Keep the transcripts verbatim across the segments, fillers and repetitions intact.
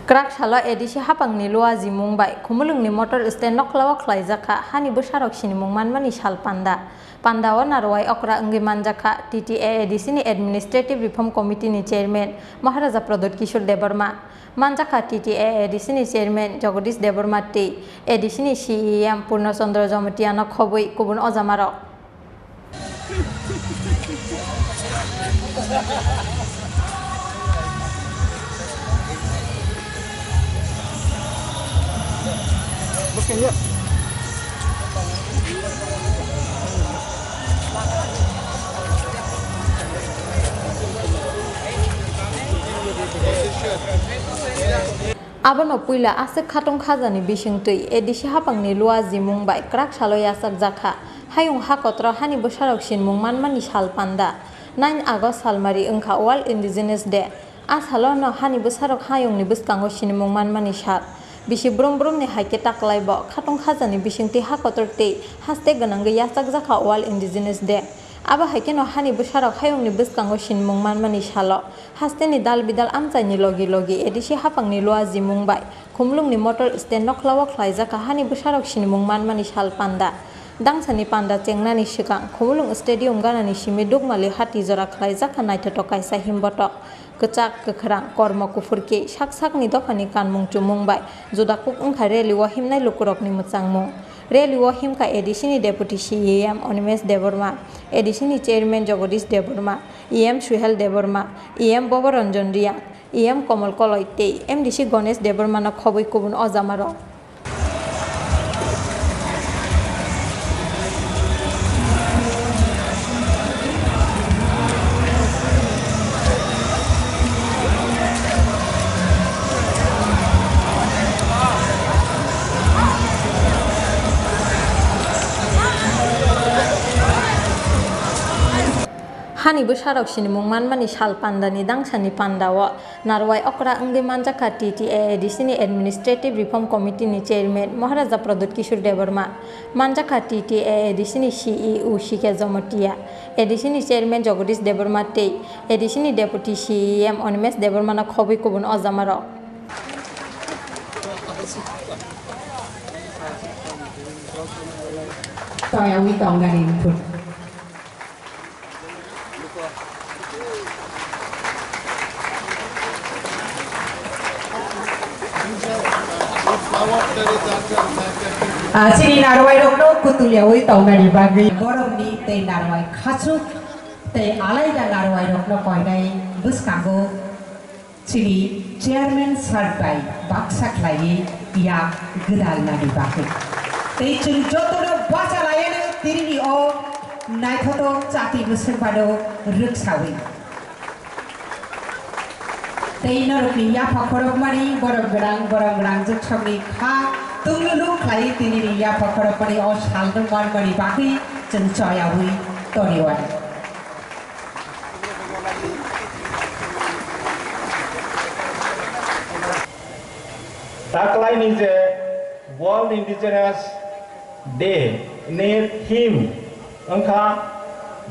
Kwrak salo A D C haphangni luajimung bai Khumulwngni motor stand nokhlao khlaijakha hani bwsarok sinimung manmani sal panda. Pandao narwai okra wngwi manjakha T T A A D C ni Administrative Reform Committee ni Chairman Maharaja Pradyot Kishore Debbarma. Manjakha T T A A D C ni Chairman Jagadish Debbarma tei A D C ni C E M Purna Chandra Jamatia no khobwi kubun ojamarok. Abono puila aswk khatung khajani bisingtwi A D C haphangni luajimung bai kwrak salo yachakjakha. Hayung ha kotoro hani bwsarok sinmung manmani sal panda. Nine August salmari wngkha World Indigenous Day. A salo no hani bwsarok hayungni bwskango sinimung manmani sal. Bisi brum brumni hai khe taklai bo khatung khajani bisingtwi ha kotor tei haste gwnangwi yachakjakha World Indigenous Day. Abo hai kheno hani bwsarok hayungni bwskango sinimung manmani salo hasteni dal bidal amchaini logi logi A D C haphangni luajimung bai Khumulwngni motor stand nokhlao khlaijakha hani bwsarok sinimung manmani sal panda. Dangsani panda chengnani swkang Khumulwng Stadium ganani simi Dukmali hati jora khlaijakha naithotok kaisa himbotok. Kwchak, kwkhrang, kormo kuphur khe sak sakni dophani kanmung chumung bai juda kuk wngkha rally o himnai lukurokni mwchangmung. Rally o himkha A D C ni Deputy C E M Animesh Debbarma, A D C ni Chairman Jagadish Debbarma, E M Suhel Debbarma, E M Bobo Ranjan Reang, E M Komol Koloi tei M D C Ganesh Debbarma no khobwi kubun ojamarok. Hani bwsarok sinimung manmani sal pandani dangsani pandao narwai okra wngwi manjakha T T A A D C ni Administrative Reform Committee ni Chairman Maharaja Pradyot Kishore Debbarma, manjakha T T A A D C ni C E O C K Jamatia, A D C ni Chairman Jagadish Debbarma tei A D C ni Deputy C E M Animesh Debbarma no khobwi kubun ojamarok. Toyawi tongnani phut. Ah, chini narwai rokno kutuliawi tongnani bagwi borokni tei narwai khachuk tei alaida narwai rokno koinai bwskango. Chini Chairman sir bai baksa khlaiwi yak gwdalnani bagwi. Tei chwng jotono bacha laiano tinini o naithotok chati bwswk bado rwksawi. Tei norokni yapha khorokmani borok gwnang, borok gwnang jwksongni kha tunglulu khlaiwi tinini yapha khorokmani o salno manmani bagwi chwng choyawi toniwani. Taklaini je World Indigenous Day ni theme wngkha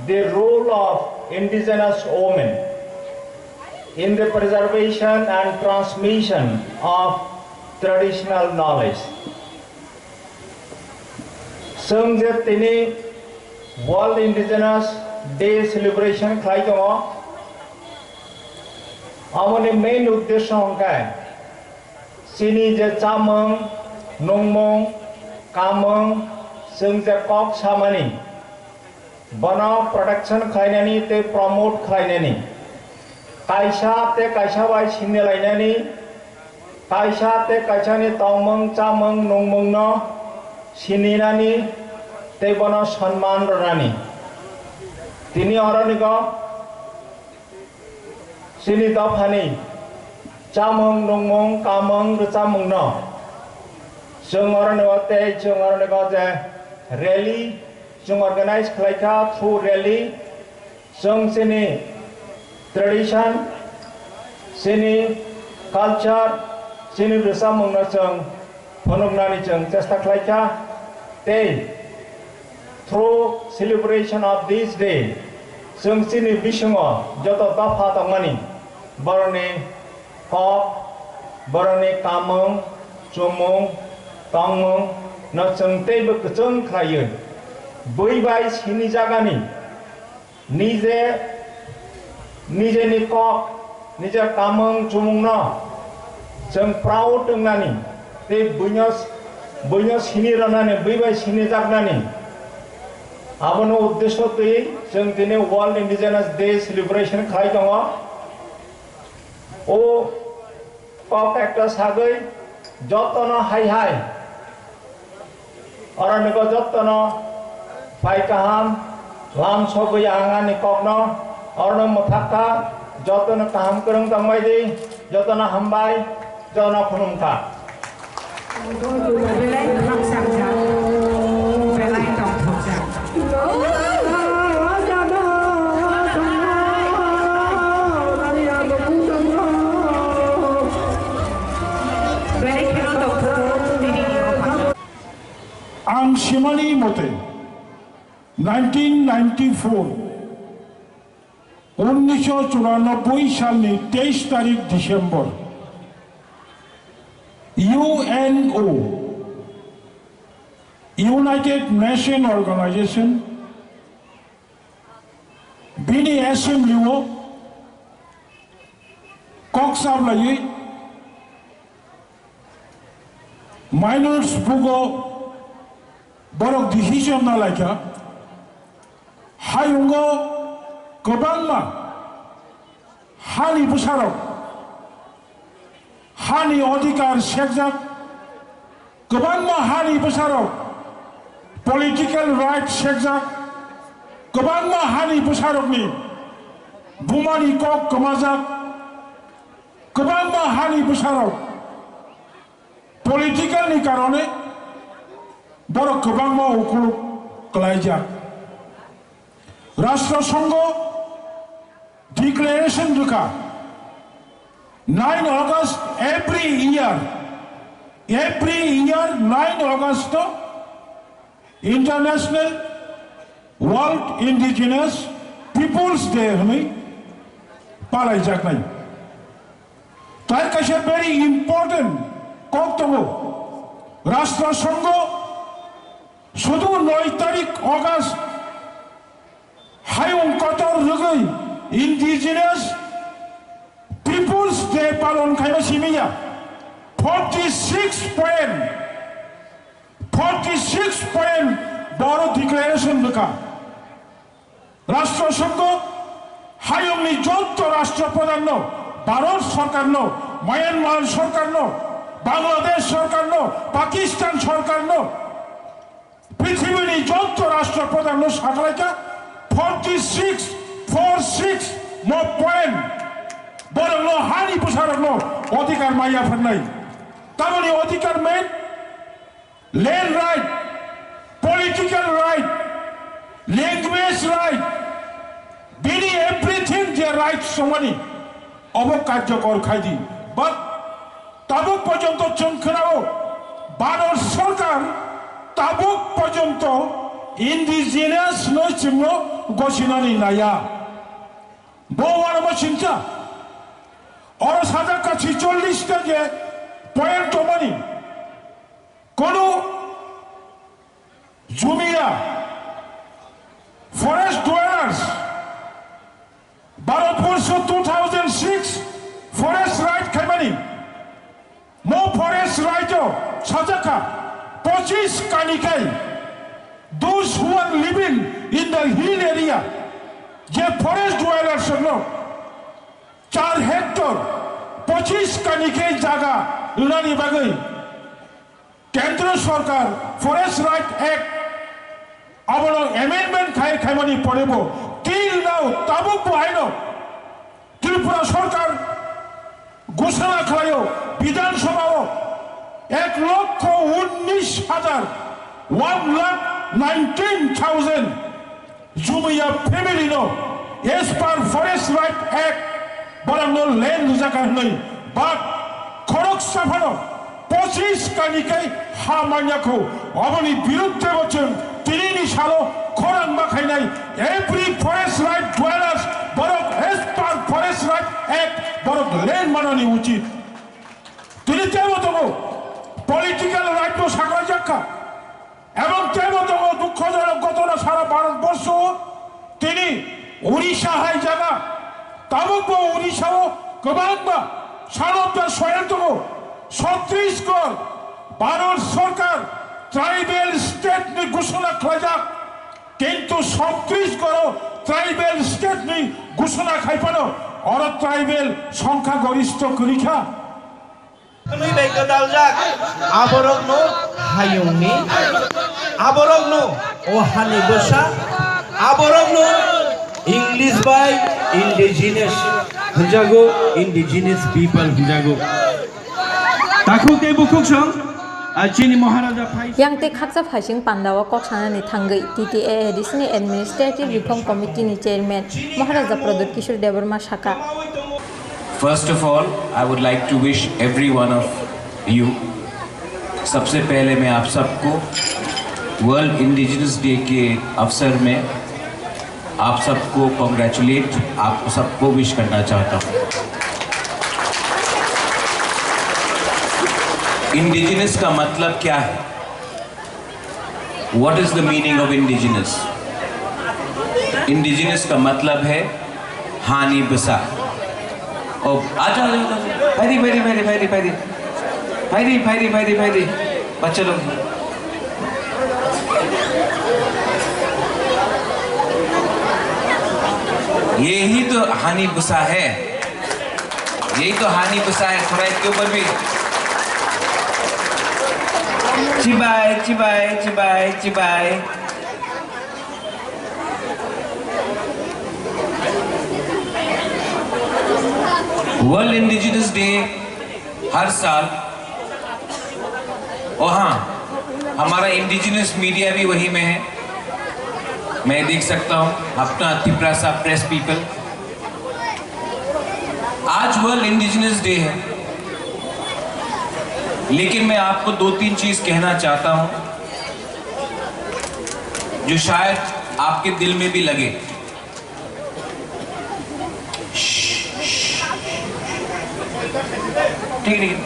The Role of Indigenous Women in the Preservation and Transmission of Traditional Knowledge. Chwng je tini World Indigenous Day celebration khlai tongo, aboni main uddesho hwnkhe chini je chamung, nungmung, kamung, chwng je kok samani, bono protection khlainani tei promote khlainani, kaisa tei kaisa bai sini lainani, kaisa tei kaisani tongmung, chamung, nungmungno sininani tei bono sonman rwnani. Tini oronigo chini dophani chamung, nungmung, kamung, rwchapmungno chwng oronigo tei chwng oronigo je rally chwng organize khlaikha through rally. Chwng chini tradition, chini culture, chini rwchapmungno chwng phunuknani chwng chesta khlaikha. Tei through celebration of this day, chwng chini bisingo joto dopha tongmani borokni kok, Borokni kamung, chumung, tongmung no chwng teibo kwchwng khlaiwi, bui bai sinijagani nije, nijeni kok, nije kamung chumungno chwng proud wngnani tei buino, buino sini rwnani, bui bai sinijaknani, abono uddesyo twi chwng tini World Indigenous Day celebration khlai tongo. O kok ekta sagwi jotono hai hai. Oro nukgo jotono phai kaham lam sogwi ang ani kokno orono mwthakha, jotono kaham kwrwng tongbai di, jotono hambai, jotono khulumkha. Belai khakchangsa, belai tongthoksa. Belai kheno tongthok, tini ni ophang. Ang simani mote, nineteen ninety-four, unnisho churanobboi salni teis tarik December, U N O, United Nation Organization, bini assembly o kok chaplaiwi minors bugo borok decision na laikha. Hayungo kwbangma hani bwsarok hani odhikar sekjak, kwbangma hani bwsarok political right sekjak, kwbangma hani bwsarokni bumani kok kwmajak, kwbangma hani bwsarok political ni karone borok kwbangma ukuluk kwlaijak. Rashtra Sangha declaration rwkha, nine August every year, every year nine August o International World Indigenous Peoples Day hwnwi palaijaknai. Tai kaisa very important kok tongo. Rashtra Sangha sudu noi tarik August hayung kotor rwgwi Indigenous Peoples Day palon khaima simi ya. Forty six point, forty six point boro declaration rwkha. Rashtra Sangha hayungni jotto Rashtra Pradhanno, Bharat Sarkarno, Myanmar Sarkarno, Bangladesh Sarkarno, Pakistan Sarkarno, pithibini jotto Rashtra Pradhanno sakhlaikha, forty six, four six mo point borokno hani bwsarokno odhikar maya phirnai. Tamoni odhikar main land right, political right, language right, bini everything je right songmani obo karjokor khaidi. But tabuk porjonto chwng khwnao Bharat Sarkar tabuk porjonto indigenous no chwngno gosinani naya. Bo waramo singcha oro sajak kachi chollish ta je point tomani. Kono Jumia forest dwellers, Bharatborsho two thousand six forest right khaimani, mo forest right o sajakha pochis kanikai, those who are living in the hill area, je forest dwellers no char hectare pochis kanikai jaga rwnani bagwi Kendra Sarkar Forest Right Act abono amendment khai khaimani porebo till now tabuk bo haino Tripura Sarkar ghosona khlaio Bidhan Sabha o ek lokho unnish hajar, one lakh nineteen thousand Jumia family no as per Forest Right Act borokno land rijak hwnwi, but khoroksa phano pochis kani kai ha manya kho, oboni birudde bo chwng tinini salo khorang ma khainai every forest right dwellers borok as per Forest Right Act borok land manani uchit. Tini tebo tongo, political right no sakhlaijakha. Ebong tebo tongo, dukkhojonok ghotona sara Bharatborsho, tini Odisha hai jaga, tabukbo Odisha o kwbangma sanobda soyang tongo. Chhattisgarh, Bharat Sarkar tribal state ni ghosona khlaijak, kintu Chhattisgarh o tribal state ni ghosona khai phano oro tribal songkha goristho kwrwi kha. Twi bai gwdaljak. Aborokno hayungni, aborokno o hani bwsa, aborokno English bai indigenous hwnjago, indigenous people hwnjago. Takhuk tei bukhuk song, ah, chini Maharaja phai. Yang tei khaksa phaising pandao kok sanani thangwi T T A A D C ni Administrative Reform Committee ni Chairman Maharaja Pradyot Kishore Debbarma sakha. First of all, I would like to wish every one of you, सबसे पहले मैं आप सबको world indigenous day के अवसर में आप सबको कॉन्ग्रेचुलेट, आप सबको विश करना चाहता हूँ। इंडिजिनस का मतलब क्या है? What is the meaning of indigenous? Indigenous का मतलब है हानि बसा। ओ, आजा, आजा, आजा, आजा। Very, very, very, very, very। Very, very, very, very। बच्चे लोग। यही तो हानि बसा है। यही तो हानि बसा है, थोड़ा इसके ऊपर भी। चिबाय, चिबाय, चिबाय, चिबाय। वर्ल्ड इंडिजिनस डे हर साल, ओ हाँ, हमारा इंडिजिनस मीडिया भी वही में है, मैं देख सकता हूँ, अपना तिप्रासा प्रेस पीपल। आज वर्ल्ड इंडिजिनस डे है, लेकिन मैं आपको दो तीन चीज कहना चाहता हूं जो शायद आपके दिल में भी लगे। ठीक, ठीक।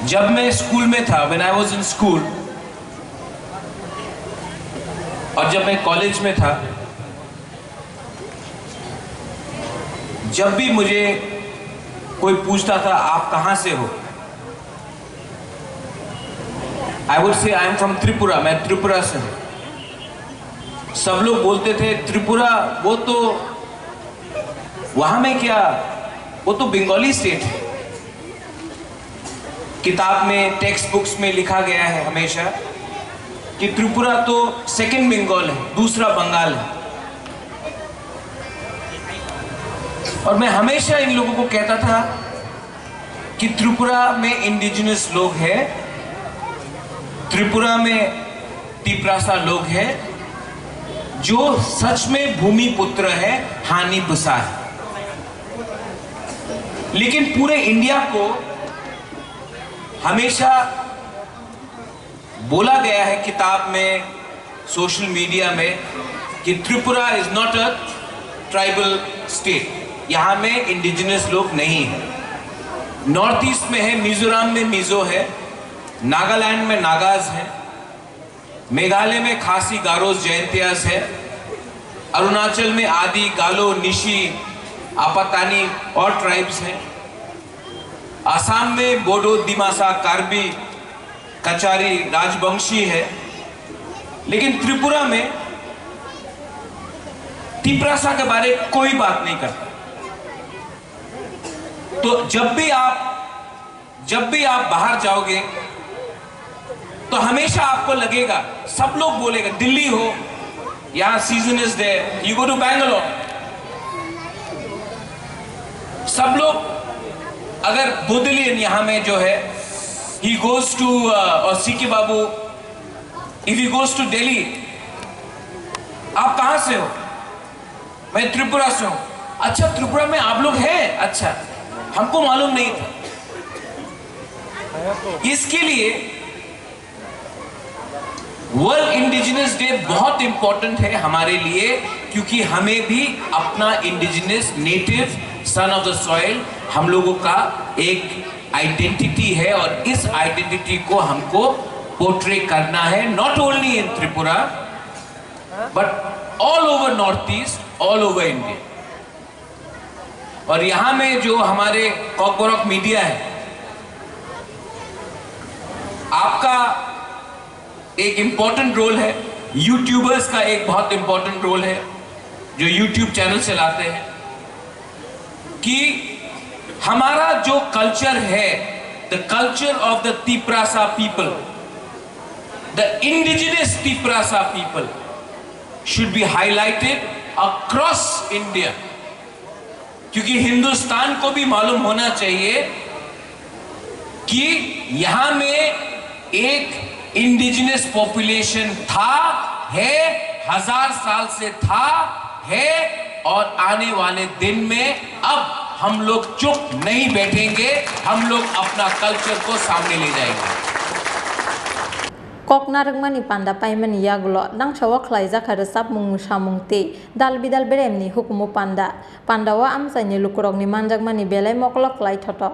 जब मैं स्कूल में था, when I was in school, और जब मैं कॉलेज में था, जब भी मुझे कोई पूछता था, "आप कहाँ से हो?" I would say, "I am from Tripura, मैं त्रिपुरा से हूँ।" सब लोग बोलते थे, "त्रिपुरा, वो तो, वहाँ में क्या, वो तो बंगाली स्टेट है।" किताब में, टेक्स्ट बुक्स में लिखा गया है हमेशा कि त्रिपुरा तो सेकंड बंगाल है, दूसरा बंगाल है। और मैं हमेशा इन लोगों को कहता था कि त्रिपुरा में इंडिजिनस लोग हैं, त्रिपुरा में तिप्रासा लोग हैं, जो सच में भूमिपुत्र है, हानि बसा है। लेकिन पूरे इंडिया को हमेशा बोला गया है किताब में, सोशल मीडिया में, कि Tripura is not a tribal state, यहाँ में इंडिजिनस लोग नहीं है। नॉर्थ ईस्ट में है, मिजोरम में मिजो है, नागालैंड में नागाज है, मेघालय में खासी, गारोज, जयंतियास है, अरुणाचल में आदि, गालो, निशी, आपातानी और ट्राइब्स हैं। असम में बोडो, दिमासा, कार्बी, कचारी, राजवंशी है, लेकिन त्रिपुरा में तिप्रासा के बारे कोई बात नहीं करता। तो जब भी आप, जब भी आप बाहर जाओगे, तो हमेशा आपको लगेगा, सब लोग बोलेगा, दिल्ली हो, यहाँ season is there, you go to Bangalore, सब लोग, अगर बोदलियन यहाँ में जो है, ही गोज टू, और सीके बाबू, if he goes to Delhi, आप कहाँ से हो? मैं त्रिपुरा से हूँ। अच्छा, त्रिपुरा में आप लोग हैं? अच्छा, हमको मालूम नहीं था। इसके लिए वर्ल्ड इंडिजिनस डे बहुत इंपॉर्टेंट है हमारे लिए, क्योंकि हमें भी अपना indigenous native Son of the soil, हम लोगों का एक आइडेंटिटी है और इस आइडेंटिटी को हमको पोर्ट्रे करना है, not only in Tripura but all over North East, all over India. और यहाँ में जो हमारे कॉकबरक मीडिया है, आपका एक इंपॉर्टेंट रोल है, यूट्यूबर्स का एक बहुत इंपॉर्टेंट रोल है जो यूट्यूब चैनल चलाते हैं, कि हमारा जो कल्चर है, the culture of the Tiprasa people, the indigenous Tiprasa people should be highlighted across India, क्योंकि हिंदुस्तान को भी मालूम होना चाहिए कि यहाँ में एक इंडिजिनस पॉपुलेशन था, है, हजार साल से था, है और आने वाले दिन में अब हम लोग चुप नहीं बैठेंगे, हम लोग अपना कल्चर को सामने ले जाएंगे। Kok narwkmani panda paimani yagulo dangsao khlaijak kha rwchapmung, mwsamung tei dal bidal beremni hukumu panda. Pandao amchaini lukurokni manjakmani belai mokolo kwlai thotok.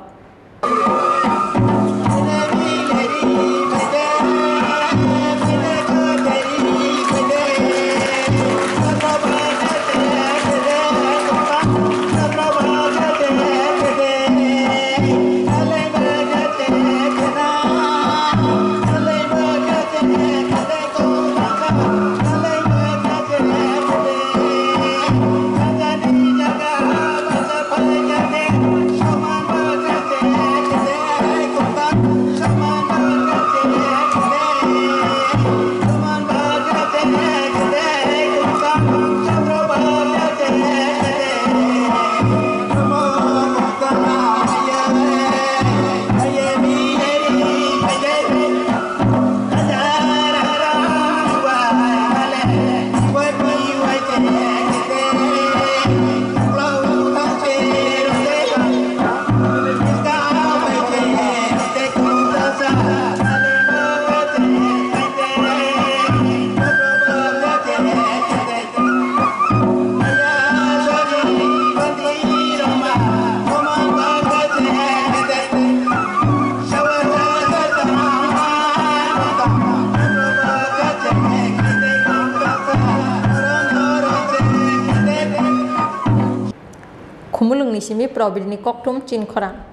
Khumulwngni simi Probirni kokthum chinkhorang.